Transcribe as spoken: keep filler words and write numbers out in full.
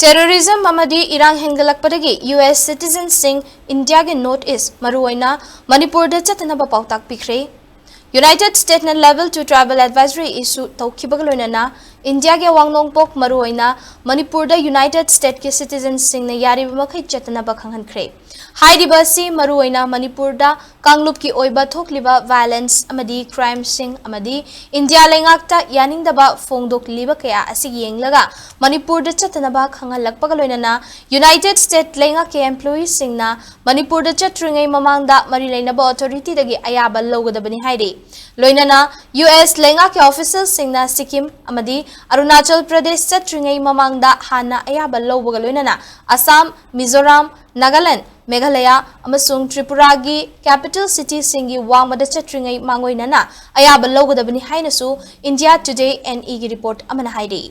Terrorism ꯑꯃꯗꯤ ꯏꯔꯥꯡ ꯍꯦꯟꯒꯠꯂꯛꯄꯗꯒꯤ U S citizenꯁꯤꯡ ꯏꯟꯗꯤꯌꯥꯒꯤ North East, ꯃꯔꯨꯑꯣꯏꯅ ꯃꯅꯤꯄꯨꯔꯗ ꯆꯠꯇꯅꯕ ꯄꯥꯎꯇꯥꯛ ꯄꯤꯈ꯭ꯔꯦ꯫ United States ꯅ Level two Travel Advisory issue ꯇꯧꯈꯤꯕꯒ ꯂꯣꯏꯅꯅ ꯏꯟꯗꯤꯌꯥꯒꯤ ꯑꯋꯥꯡ ꯅꯣꯡꯄꯣꯛ, ꯃꯔꯨꯑꯣꯏꯅ ꯃꯅꯤꯄꯨꯔꯗ United States ꯀꯤ citizenꯁꯤꯡꯅ ꯌꯥꯔꯤꯕ ꯃꯈꯩ ꯆꯠꯇꯅꯕ ꯈꯪꯍꯟꯈ꯭ꯔꯦ꯫ ꯍꯥꯏꯔꯤꯕ ꯑꯁꯤ ꯃꯔꯨꯑꯣꯏꯅ ꯃꯅꯤꯄꯨꯔꯗ ꯀꯥꯡꯂꯨꯞꯀꯤ ꯑꯣꯏꯕ ꯊꯣꯛꯂꯤꯕ violence ꯑꯃꯗꯤ crimeꯁꯤꯡ ꯑꯃꯗꯤ ꯏꯟꯗꯤꯌꯥ ꯂꯩꯉꯥꯛꯇ ꯌꯥꯅꯤꯡꯗꯕ ꯐꯣꯡꯗꯣꯛꯂꯤꯕ ꯀꯌꯥ ꯑꯁꯤ ꯌꯦꯡꯂꯒ ꯃꯅꯤꯄꯨꯔꯗ ꯆꯠꯇꯅꯕ ꯈꯪꯍꯜꯂꯛꯄꯒ ꯂꯣꯏꯅꯅ United States ꯂꯩꯉꯥꯛꯀꯤ employeeꯁꯤꯡꯅ ꯃꯅꯤꯄꯨꯔꯗ ꯆꯠꯇ꯭ꯔꯤꯉꯩ ꯃꯃꯥꯡꯗ ꯃꯔꯤ ꯂꯩꯅꯕ authorityꯗꯒꯤ ꯑꯌꯥꯕ ꯂꯧꯒꯗꯕꯅꯤ ꯍꯥꯏꯔꯤ꯫ ꯂꯣꯏꯅꯅ U S ꯂꯩꯉꯥꯛꯀꯤ officialꯁꯤꯡꯅ ꯁꯤꯛꯀꯤꯝ ꯑꯃꯗꯤ ꯑꯔꯨꯅꯥꯆꯜ ꯄ꯭ꯔꯗꯦꯁ ꯆꯠꯇ꯭ꯔꯤꯉꯩ ꯃꯃꯥꯡꯗ ꯍꯥꯟꯅ ꯑꯌꯥꯕ ꯂꯧꯕꯒ ꯂꯣꯏꯅꯅ ꯑꯁꯥꯝ, ꯃꯤꯖꯣꯔꯥꯝ, ꯅꯥꯒꯥꯂꯦꯟ, ꯃꯦꯘꯥꯂꯌꯥ ꯑꯃꯁꯨꯡ ꯇ꯭ꯔꯤꯄꯨꯔꯥꯒꯤ capital cityꯁꯤꯡꯒꯤ ꯋꯥꯡꯃꯗ ꯆꯠꯇ꯭ꯔꯤꯉꯩ ꯃꯥꯡꯑꯣꯏꯅꯅ ꯑꯌꯥꯕ ꯂꯧꯒꯗꯕꯅꯤ ꯍꯥꯏꯅꯁꯨ India Today N E ꯒꯤ report ꯑꯃꯅ ꯍꯥꯏꯔꯤ꯫